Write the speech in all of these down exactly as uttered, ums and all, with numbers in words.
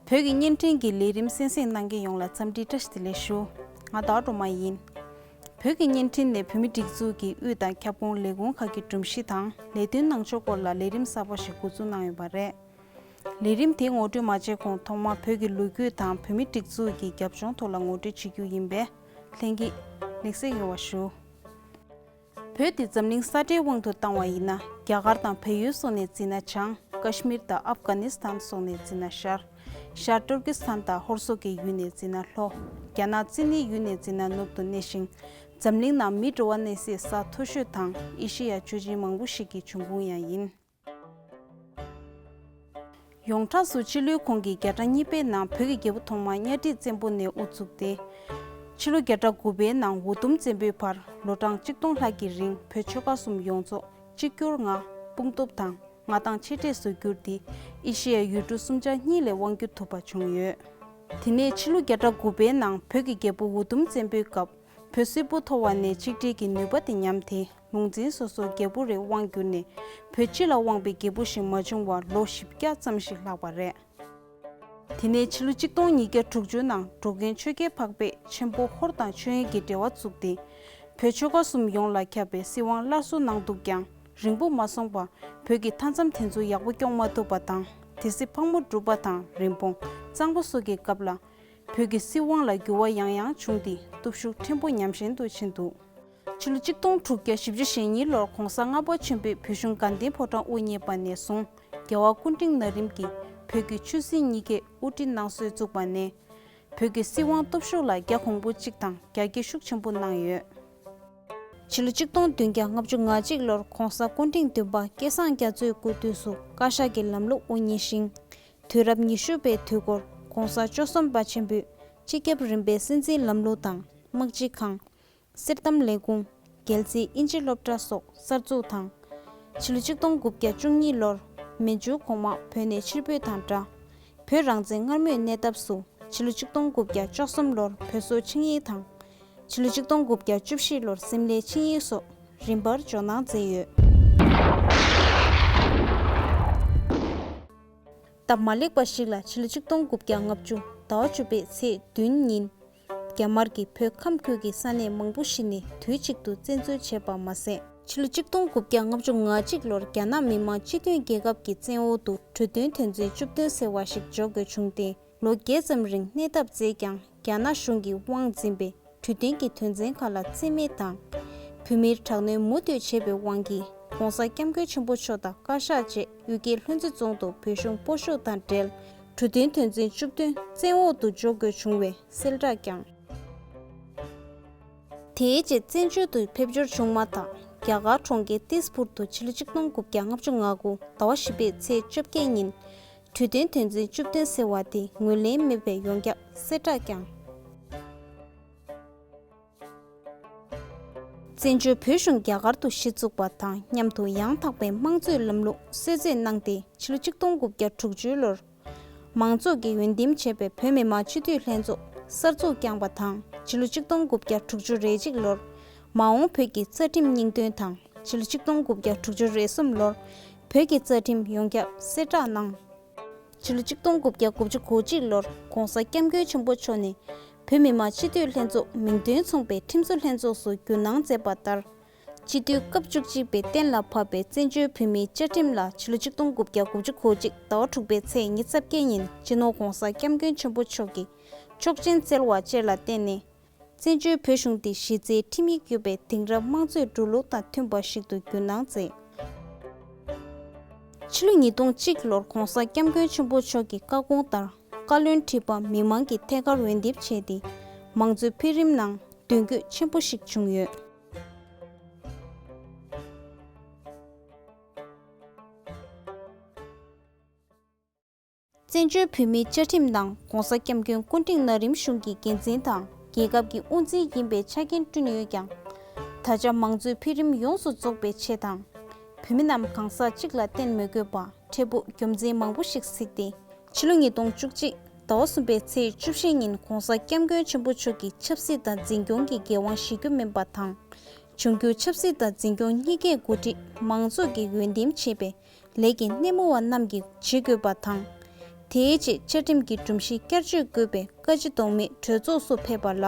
བོད་ཀྱི་བརྙན་འཕྲིན་གྱི་ལས་རིམ་གསན་གཟིགས་གནང་མཁན་ཡོངས་ལ་འཚམས་འདྲི་བཀྲ་ཤིས་བདེ་ལེགས་ཞུ། ང་ཟླ་བ་སྒྲོལ་མ་ཡིན། བོད་ཀྱི་བརྙན་འཕྲིན་ནས་བོད་མི་སྒྲིག་འཛུགས་ཀྱི་དབུས་དང་ཁྱབ་ཁོངས་ལས་ཁུངས་ཁག་གི་སྒྲོམ་གཞི་དང་ལས་དོན་གནང་ཕྱོགས་སྐོར་ལ་ལས་རིམ་གསར་པ་ཞིག་འགོ་འཛུགས་གནང་ཡོད་པ་རེད། ལས་རིམ་དེ་ངོ་སྤྲོད་མ་བྱས་གོང་ཐོག་མར་བོད་ཀྱི་ལོ་རྒྱུས་དང་བོད་མི་སྒྲིག་འཛུགས་ཀྱི་རྒྱབ་ལྗོངས་ཐོག་ལ་ངོ་སྤྲོད་བྱེད་རྒྱུ་ཡིན་པས་ལྷན་རྒྱས་ལེགས་གསན་ཡོང་བ་ཞུ། བོད་འདི་འཛམ་གླིང་ས་ཁྲའི་དབང་དུ་བཏང་བ་ཡིན་ན། རྒྱ་གར་དང་བལ་ཡུལ་སོགས་ནས་འཛིན་ན་བྱང་། ཀ་ཤི་མིར་དང་ཨབ་གྷ་ནི་སི་ཐན་སོགས་ནས་འཛིན་ན་ཤར། ཤར་ཏུར་ཀི་སི་ཐན་དང་ཧོར་སོག་གི་ཡུལ་ནས་འཛིན་ན་ལྷོ། རྒྱ་ནག་ཙི་ནིའི་ཡུལ་ནས་འཛིན་ན་ནུབ་ཏུ་གནས་ཤིང་། འཛམ་གླིང་ནང་མི་འགྲོ་བ་གནས་སའི་ས་མཐོ་ཤོས་དང་ཨེ་ཤེ་ཡ་ཆུ་ཆེན་མང་པོ་ཞིག་གི་འབྱུང་ཁུངས་ཡང་ཡིན། ཡོངས་གྲགས་སུ་ཕྱི་ལོའི་གོང་གི་བརྒྱ་ཕྲག་གཉིས་པའི་ནང་བོད་ཀྱི་རྒྱལ་པོ་ཐོག་མ་གཉའ་ཁྲི་བཙན་པོ་ནས་དབུ་བཙུགས་ཏེ། ཕྱི་ལོ་བརྒྱ་ཕྲག་དགུ་པའི་ནང་འུ་དུམ་བཙན་པོའི་བར་ལོ་གྲངས་གཅིག་སྟོང་ལྷག་གི་རིང་བོད་ཆོལ་ཁ་གསུམ་ཡོངས་རྫོགས་གཅིག་གྱུར་ངང་དཔུང་སྟོབས་དང་མངའ་ཐང་ཆེ་གྲས་སུ་གྱུར་ཏེ་ཨེ་ཤེ་ཡ་ཡུལ་གྲུ་གསུམ་ཆ་གཉིས་ལས་དབང་བསྒྱུར་ཐུབ་པ་བྱུང་ཡོད། དེ་ནས་ཕྱི་ལོ་བརྒྱ་ཕྲག་དགུ་པའི་ནང་བོད་ཀྱི་རྒྱལ་པོ་འུ་དུམ་བཙན་པོའི་སྐབས། བོད་སིལ་བུ་མཐོ་བ་ནས་ཆིག་སྒྲིལ་གྱི་ནུས་པ་དེ་ཉམས་ཏེ་ལུང་ཚན་སོ་སོར་རྒྱལ་པོ་རེ་དབང་བསྒྱུར་ནས་བོད་སྤྱི་ལ་དབང་བའི་རྒྱལ་པོ་ཞིག་མ་བྱུང་བར་ལོ་བཞི་བརྒྱ་ཙམ་ཞིག་ལྷག་པ་རེད། དེ་ནས་ཕྱི་ལོ་གཅིག་སྟོང་ཉིས་བརྒྱ་དྲུག་ཅུ་ནང་འགྲོ་མགོན་ཆོས་རྒྱལ་འཕགས་པས་ཆེན་པོ་ཧོར་དང་མཆོད་ཡོན་གྱི་འབྲེལ་བ་བཙུགས་ཏེ། བོད་ཆོལ་ཁ་གསུམ་ཡོངས་ལ་ཁྱབ་པའི་སྲིད་དབང་སླར་གསོ་གནང་འདུག་ཀྱང་རིང་པོ་མ་སོང་བར་བོད་ཀྱི་མཐའ་མཚམས་དེ་ཚོ་ཡག་པོ་སྐྱོང་མ་ཐུབ་པ་དང་། སྡེ་སྲིད་ཕག་མོ་གྲུ་པ་དང་རིན་སྤུངས་གཙང་པ་སོགས་ཀྱི་སྐབས་ལ། བོད་ཀྱི་སྲིད་དབང་ལ་འགྱུར་བ་ཡང་ཡང་བྱུང་སྟེ་སྟོབས་ཤུགས་ཕྲན་བུ་ཉམས་ཞན་དུ་ཕྱིན་འདུག་ཕྱི་ལོ་གཅིག་སྟོང་དྲུག་བརྒྱ་བཞི་བཅུ་ཞེ་གཉིས་ལོར་གོང་ས་ལྔ་པ་ཆེན་པོས་བོད་གཞུང་དགའ་ལྡན་ཕོ་བྲང་དབུ་བརྙེས་པ་ནས་བཟུང་རྒྱལ་བ་སྐུ་ཕྲེང་ན་རིམ་གྱིས་བོད་ཀྱི་ཆོས་སྲིད་གཉིས་ཀའི་དབུ་ཁྲིད་གནང་སྲོལ་བཙུགས་པ་ནས། བོད་ཀྱི་སྲིད་དབང་སྟོབས་ཤུགས་ལ་རྒྱ་གོང་བུ་གཅིག་དང་རྒྱ་སྐྱེད་ཤུགས་ཆེན་པོ་གནང་ཡོད། ཕྱི་ལོ་གཅིག་སྟོང་བདུན་བརྒྱ་ལྔ་བཅུ་ང་གཅིག་ལོར་གོང་ས་སྐུ་ཕྲེང་བདུན་པ་སྐལ་བཟང་རྒྱ་མཚོའི་སྐུ་དུས་སུ་བཀའ་ཤག་གི་ལམ་ལུགས་དབུ་བརྙེས་ཤིང་། དུས་རབས་ཉི་ཤུ་པའི་དུས་འགོར་༸གོང་ས་བཅུ་གསུམ་པ་ཆེན་པོས་སྤྱི་ཁྱབ་རིམ་པའི་སྲིད་འཛིན་ལམ་ལུགས་དང་དམག་སྤྱི་ཁང་། གསེར་ཐམ་ལས་ཁུངས། རྒྱལ་སྲིད་དབྱིན་ཇི་སློབ་གྲྭ་སོགས་གསར་འཛུགས་དང་། ཕྱི་ལོ་གཅིག་སྟོང་དགུ་བརྒྱ་བཅུ་གཉིས་ལོར་མན་ཇུ་གོང་མ་བོད་ནས་ཕྱིར་འབུད་དང་སྦྲགས། བོད་རང་བཙན་སྔར་མུས་གནས་སྟབས་སུ་ཕྱི་ལོ་གཅིག་སྟོང་དགུ་བརྒྱ་བཅུ་གསུམ་ལོར་བོད་སོག་ཆིངས་ཡིག་དང་། ཕྱི་ལོ་གཅིག་སྟོང་དགུ་བརྒྱ་བཅུ་བཞི་ལོར་སིམ་ལའི་ཆིངས་ཡིག་སོགས་རིམ་པར་འཇོག་གནང་མཛད་ཡོད། སྟབས་མ་ལེགས་པ་ཞིག་ལ་ཕྱི་ལོ་གཅིག་སྟོང་དགུ་བརྒྱ་ལྔ་བཅུ་ཟླ་བ་བཅུ་པའི་ཚེས་བདུན་ཉིན། རྒྱ་དམར་གྱིས་བོད་ཁམས་ཁུལ་གྱི་ས་གནས་མང་པོ་ཞིག་ནས་དུས་གཅིག་ཏུ་བཙན་འཛུལ་བྱས་པ་མ་ཟད། ཕྱི་ལོ་གཅིག་སྟོང་དགུ་བརྒྱ་ལྔ་བཅུ་ང་གཅིག་ལོར་རྒྱ་ནག་མི་དམངས་སྤྱི་མཐུན་རྒྱལ་ཁབ་ཀྱི་བཙན་འོག་ཏུ་གྲོས་མཐུན་དོན་ཚན་བཅུ་བདུན་ཟེར་བ་ཞིག་འཇོག་དགོས་བྱུང་སྟེ། ལོ་བརྒྱད་ཙམ་རིང་གནས་སྟབས་མཛད་ཀྱང་རྒྱ་ནག་གཞུང་གིས་དབང་འཛིན་པའི་གྲོས་མཐུན་གྱི་དོན་ཚན་ཁག་ལ་རྩིས་མེད་དང་། བོད་མིར་དྲག་གནོན་མུ་མཐུད་བྱས་པའི་དབང་གིས་༸གོང་ས་༸སྐྱབས་མགོན་ཆེན་པོ་མཆོག་དང་བཀའ་ཤག་བཅས་དབུས་སྐད་ལྷུན་རྩེ་རྫོང་དུ་བོད་གཞུང་སྤོ་བཞུགས་དང་འབྲེལ། གྲོས་མཐུན་དོན་ཚན་བཅུ་བདུན་བཙན་འོག་ཏུ་འཇོག་དགོས་བྱུང་བའི་གསལ་བསྒྲགས་བསྐྱངས། དེའི་རྗེས་བཙན་བྱོལ་དུ་ཕེབས་འབྱོར་བྱུང་མ་ཐག་རྒྱ་གར་གྲོང་ཁྱེར་ཏིས་པུར་དུ་ཕྱི་ལོ་གཅིག་སྟོང་དགུ་བརྒྱ་ལྔ་བཅུ་ང་དགུ་ཟླ་བ་བཞི་པའི་ཚེས་བཅོ་བརྒྱད་ཉིན། གྲོས་མཐུན་དོན་ཚན་བཅུ་བདུན་ཟེར་བ་དེ་ངོས་ལེན་མེད་པའི་ཡོངས་ཁྱབ་གསལ་བསྒྲགས་བསྐྱངས། བཙན་བྱོལ་བོད་གཞུང་རྒྱ་གར་དུ་གཞི་བཙུགས་པ་དང་མཉམ་དུ་ཡང་དག་པའི་དམངས་གཙོའི་ལམ་ལུགས་གསོལ་སྩལ་གནང་སྟེ་ཕྱི་ལོ་གཅིག་སྟོང་དགུ་བརྒྱ་དྲུག་ཅུ་ལོར། མང་གཙོ་གིས་འོས་འདེམས་བྱས་པའི་བོད་མི་མང་སྤྱི་འཐུས་ལྷན་ཚོགས་གསར་འཛུགས་བསྐྱངས་པ་དང་ཕྱི་ལོ་གཅིག་སྟོང་དགུ་བརྒྱ་དྲུག་ཅུ་རེ་གཅིག་ལོར་མ་འོངས་བོད་ཀྱི་རྩ་ཁྲིམས་སྙིང་དོན་དང་ཕྱི་ལོ་གཅིག་སྟོང་དགུ་བརྒྱ་དྲུག་ཅུ་རེ་གསུམ་ལོར་བོད་ཀྱི་རྩ་ཁྲིམས་ཡོངས་ཁྱབ་གསལ་བསྒྲགས་གནང་། ཕྱི་ལོ་གཅིག་སྟོང་དགུ་བརྒྱ་དགུ་བཅུ་གོ་གཅིག་ལོར་༸གོང་ས་༸སྐྱབས་མགོན་ཆེན་པོ་མཆོག་ནས་བོད་མི་མང་སྤྱི་འཐུས་ལྷན་ཚོགས་མིང་དོན་མཚུངས་པའི་ཁྲིམས་བཟོ་ལྷན་ཚོགས་སུ་བསྒྱུར་གནང་མཛད་པ་ལྟར། སྤྱི་འཐུས་སྐབས་བཅུ་གཅིག་པའི་གཏན་ལ་ཕབ་པའི་བཙན་བྱོལ་བོད་མིའི་བཅའ་ཁྲིམས་ལ་ཕྱི་ལོ་གཅིག་སྟོང་དགུ་བརྒྱ་དགུ་བཅུ་གོ་གཅིག་ཟླ་བ་དྲུག་པའི་ཚེས་ཉི་ཤུ་རྩ་བརྒྱད་ཉིན་སྤྱི་ནོར་༸གོང་ས་༸སྐྱབས་མགོན་ཆེན་པོ་མཆོག་གིས་ཆོག་མཆན་སྩལ་བ་བཅས་ལ་བརྟེན་ནས། བཙན་བྱོལ་བོད་གཞུང་འདི་གཞི་རྩའི་ཁྲིམས་ཡིག་ཡོད་པའི་དེང་རབས་དམངས་གཙོའི་འགྲོ་ལུགས་དང་མཐུན་པ་ཞིག་ཏུ་བསྒྱུར་གནང་མཛད། ཕྱི་ལོ་ཉིས་སྟོང་གཅིག་ལོར་༸གོང་ས་༸སྐྱབས་མགོན་ཆེན་པོ་མཆོག་གི་བཀའ་དགོངས་ལྟར་བཀའ་བློན་ཁྲི་པ་མི་མང་གིས་ཐད་ཀར་འོས་འདེམས་བྱས་ཏེ་མང་གཙོའི་འཕེལ་རིམ་ནང་མདུན་སྐྱོད་ཆེན་པོ་ཞིག་བྱུང་ཡོད། བཙན་བྱོལ་བོད་མིའི་བཅའ་ཁྲིམས་ནང་༸གོང་ས་༸སྐྱབས་མགོན་སྐུ་ཕྲེང་ན་རིམ་གཞུང་གི་འགན་འཛིན་དང་རྒྱལ་ཁབ་ཀྱི་དབུ་འཛིན་ཡིན་པའི་ཆ་རྐྱེན་བསྐྲུན་ཡོད་ཀྱང་། ད་ཆ་མང་གཙོའི་འཕེལ་རིམ་ཡོངས་སུ་རྫོགས་པའི་ཆེད་དང་། བོད་མི་རྣམས་གང་ཟག་གཅིག་ལ་བརྟེན་མི་དགོས་པ་འཕྲལ་ཕུགས་རྒྱུ་མཚན་མང་པོ་ཞིག་གཟིགས་ཏེ། ཕྱི་ལོ་ཉིས་སྟོང་བཅུ་གཅིག་ཟླ་བ་གསུམ་པའི་ཚེས་བཅུ་བཞི་ཉིན་༸གོང་ས་༸སྐྱབས་མགོན་ཆེན་པོ་མཆོག་གིས་ཆབ་སྲིད་དང་འཛིན་སྐྱོང་གི་འགན་དབང་བཞེས་རྒྱུ་མིན་པ་དང་། འབྱུང་འགྱུར་ཆབ་སྲིད་དང་འཛིན་སྐྱོང་གཉིས་ཀའི་འགོ་ཁྲིད་མང་ཚོགས་ཀྱིས་འོས་འདེམས་བྱས་པའི་ལས་ཀྱི་སྣེ་མོ་བ་རྣམས་ཀྱིས་བྱེད་དགོས་པ་དང་། དེའི་རྗེས་བཅའ་ཁྲིམས་ཀྱི་སྒྲོམ་གཞི་བསྐྱར་བཅོས་དགོས་པའི་བཀའ་སྤྱི་ཟློག་མེད་གྲོས་ཚོགས་སུ་ཕེབས་པ་ལ།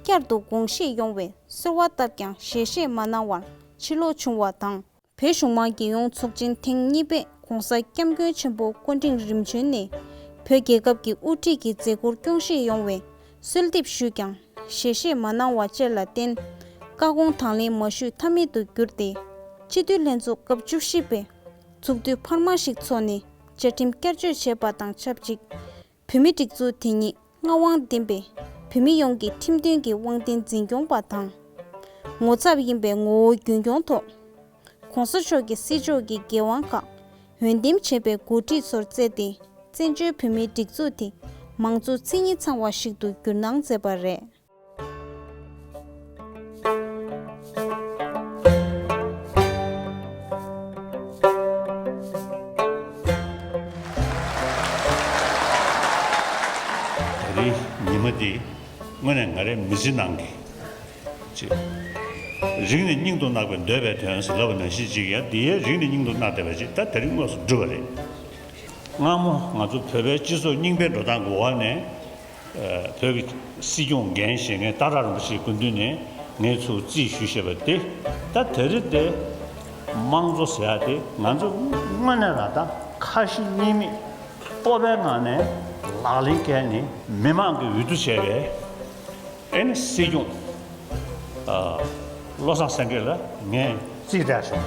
བསྐྱར་དུ་དགོངས་བཞེས་ཡོང་བའི་གསོལ་བ་བཏབ་ཀྱང་ཞལ་བཞེས་མ་གནང་བར་ཕྱིར་ལོག་བྱུང་བ་དང་། བོད་གཞུང་མང་རྒྱལ་ཡོངས་ཚོགས་ཆེན་ཐེངས་གཉིས་པས་༸གོང་ས་༸སྐྱབས་མགོན་ཆེན་པོ་སྐུ་ཕྲེང་རིམ་བྱོན་ནས་བོད་རྒྱལ་ཁབ་ཀྱི་དབུ་ཁྲིད་ཀྱི་མཛད་སྒོར་སྐྱོང་བཞེས་ཡོང་བའི་གསོལ་འདེབས་ཞུས་ཀྱང་ཞལ་བཞེས་མ་གནང་བ་བཅས་ལ་བརྟེན། བཀའ་དགོངས་དང་ལེན་མ་ཞུས་ཐབས་མེད་དུ་གྱུར་ཏེ། སྤྱི་འཐུས་ལྷན་ཚོགས་སྐབས་བཅུ་བཞི་པའི་ཚོགས་དུས་འཕར་མ་ཞིག་འཚོགས་ནས་བཅའ་ཁྲིམས་བསྐྱར་བཅོས་བྱས་པ་དང་ཆབས་ཅིག་བོད་མིའི་སྒྲིག་འཛུགས་དེ་ཉིད་མངའ་དབང་ལྡན་པའི་བོད་མི་ཡོངས་ཀྱི་ཁྲིམས་མཐུན་གྱི་དབང་བསྟན་འཛིན་སྐྱོང་པ་དང་། ངོ་ཚབ་ཡིན་པའི་ངོ་བོ་རྒྱུན་སྐྱོང་ཐོག ༸གོང་ས་མཆོག་གི་སྲིད་ཕྱོགས་ཀྱི་འགན་དབང་ཁག་འོས་འདེམས་བྱས་པའི་འགོ་ཁྲིད་ཚོར་བསྩལ་ཏེ། བཙན་བྱོལ་བོད་མིའི་སྒྲིག་འཛུགས་དེ་མང་གཙོ་མཚན་ཉིད་ཚང་བ་ཞིག་ཏུ་བསྒྱུར་གནང་མཛད་པ་རེད། ད་རེས་ཉི་མ་འདི་དངོས་གནས་ང་རའི་མི་ཚེ་ནང་གི་ཅིག་རིང་ནས་སྙིང་དུ་བརྣག་པའི་འདོད་པའི་དོན་ཟེར་ལབ་པ་ནང་བཞིན་ཅིག་ཡ་འདི་ཡའི་རིང་ནས་སྙིང་དུ་བརྣག་བསྡད་པ་ཅིག་ད་དེ་རིང་དངོས་སུ་འགྲུབ་པ་རེད། སྔ་མོ་ང་ཚོ་བོད་པའི་སྤྱི་ཚོགས་རྙིང་པའི་འགྲོ་སྟངས་ཀྱི་འོག་ནས། ཨ། བོད་ཀྱི་སྲིད་སྐྱོང་འགན་བཞེས་མཁན་ཏཱ་ལའི་རིན་པོ་ཆེའི་སྐུ་མདུན་ནས་ངས་ཚུར་རྩིས་ཞུས་བཞག་པ་དེ། ད་དེ་རིང་དེ་དམངས་གཙོ་ཟེར་ཡ་དེ་ང་ཚོ་དངོས་གནས་ལ་ད་ཁ་ཞེ་གཉིས་མེད་སྤོབས་པའི་ངང་ནས་ལག་ལེན་བཀལ་ནས་མི་མང་གི་འོས་བསྡུ་བྱས་པའི་ཨེ་ནི་སྲིད་སྐྱོང་། ཨ། བློ་བཟང་སེང་གེ་ལ་ངས་རྩིས་སྤྲད་བྱུང་།